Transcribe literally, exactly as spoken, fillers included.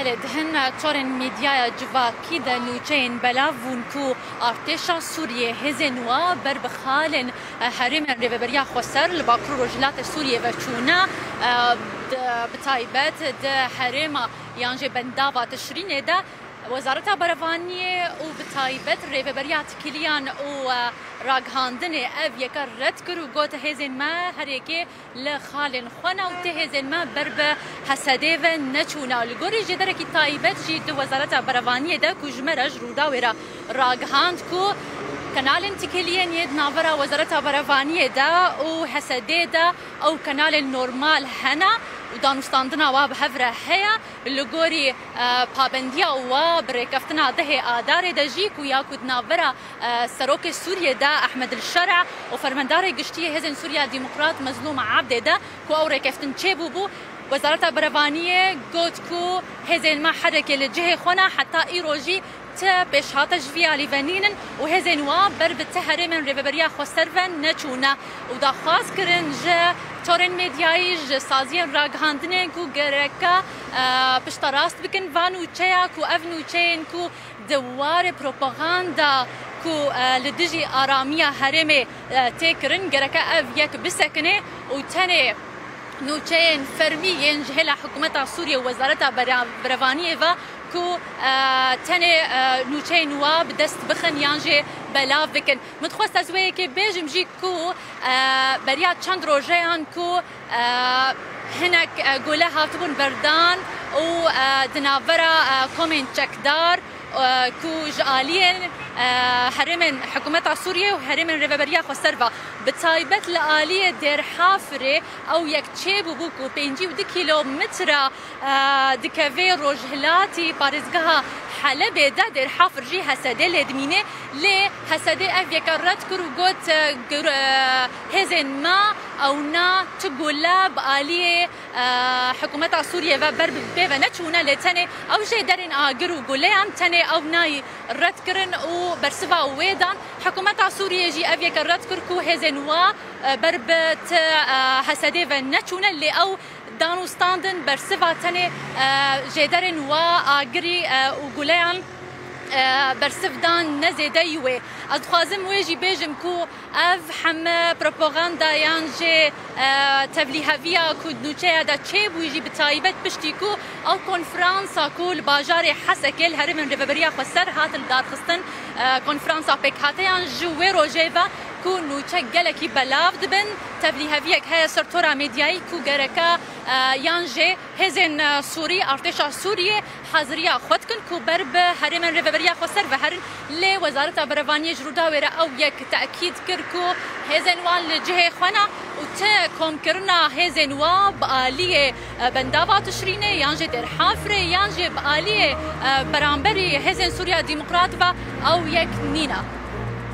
Di hin torên medyaya civakî de nûçeyên belav bûn ku artêşa Sûriyê hêzên wa ber bi xalên herêmên Rêveberiya Xweser li Bakur û Rojhilatê Sûriyê ve çûne, bi taybet di herêma yan jî bendava Tişrînê de Wezareta Berevaniyê û bi taybet Rêveberiya Tikiliyan û Ragihandinê ev yeke red kir û got, hêzên me herêkê li xalên xwe ne û tê hêzên me ber bi Hesedê ve neçûne. Li gorî jêderekî taybet jî di Wezareta Berevaniyê de ku ji me re ji Rûdawê re ragihand ku kanalên têkiliyên yê di navbera Wezareta Berevaniyê de û Hesedê de ew kanalên normal hene û danûstandina wa bi hev re heye. Li gorî, e, pabendiya wa bi rêkeftina dehê Adarê de jî ku ya ku di navbera Serokê Sûriyê de Ehmed El Şer'a û Fermendarê Giştî yê Hêzên Sûriya Demokrat Mezlûm Abdê de ku ew rêkeftin çêbûbû, Wezareta Berevaniyê got ku hêzên me herekê li cihê xwe ne, heta îro jî ti pêşhate ji vî alî ve nînin û hêzên wa ber bi ti herêmên Rêveberiya Xweser ve neçûne û daxwaz kirin ji torên medyayî, ji saziyên ragihandinê ku gereke, e, pişterast bikin va nûçeya ku ev nûçeyên ku di warê propaganda ku, e, li dijî aramiya herêmê, e, tê kirin, gereke ev yek bisekine û tenê nûçeyên fermî yên ji hêla hikûmeta Sûriyê û Wezareta Bera-, Berevaniyê ve ku, e, tenê, e, nûçeyên wa bi dest bixin yan jî belav bikin. Min dixwest ez wê yekê bêjim jî ku, e, beriya çend rojeyan ku, e, hinek, e, gule hatibûn berdan û, e, di navbera, e, komên çekdar, e, ku ji aliyên, e, herêmên hikûmeta Sûriyê û herêmên Rêveberiya Xweser ve, bi taybet li aliyê Dêrhafirê ew yek çêbûbû ku pêncî û du kîlometre e, dikeve rojhilatî parêzgeha Helebê de, Dêrhafir jî Hesedê lê dimîne, lê Hesedê ev yeke red kir û got, e, gur-, e, hêzên me ew na ti gule bi aliyê, e, hikûmeta Sûriyê ve ber bi pê ve neçûne, lê tenê ew jê derên agir û guleyan tenê ew nayî red kirin û bersiva wê dan. Hikûmeta Sûriyê jî ev yeke red kir ku hêzên wa, e, ber bi ti, e, Hesedê ve neçûne, lê ew danûstandin bersiva tenê, e, jêderên wa agirî, e, û guleyan, e, bersiv dan ne zêdeyî wê. Ez dixwazim wê jî bêjim ku ev heme propaganda yan jî, e, tevlîheviya ku nûçeya de çêbûyî jî bi taybet piştî ku ew konferansa ku li bajarê Hesekê li herêmên Rêveberiya Xweser hat lidarxistin, e, konferansa pêkhateyan ji wê rojê ve ku nûçe gelekî belav dibin, tevlîheviyek heye ser tora medyayî ku gereke, e, yan jî hêzên, e, Sûrî, artêşa Sûriyê haziriya xwe dikin ku ber bi herêmên Rêveberiya Xweser ve herin. Lê Wezareta Berevaniyê ji Rûdawê re ew yek tekîd kir ku hêzên wan li cihê xwe ne û ti komkirina hêzên wa bi aliyê, e, bendava Tişrînê yan jî Dêrhafirê yan jî bi aliyê, e, beramberî Hêzên Sûriya Demokrat ve ew yek nîne.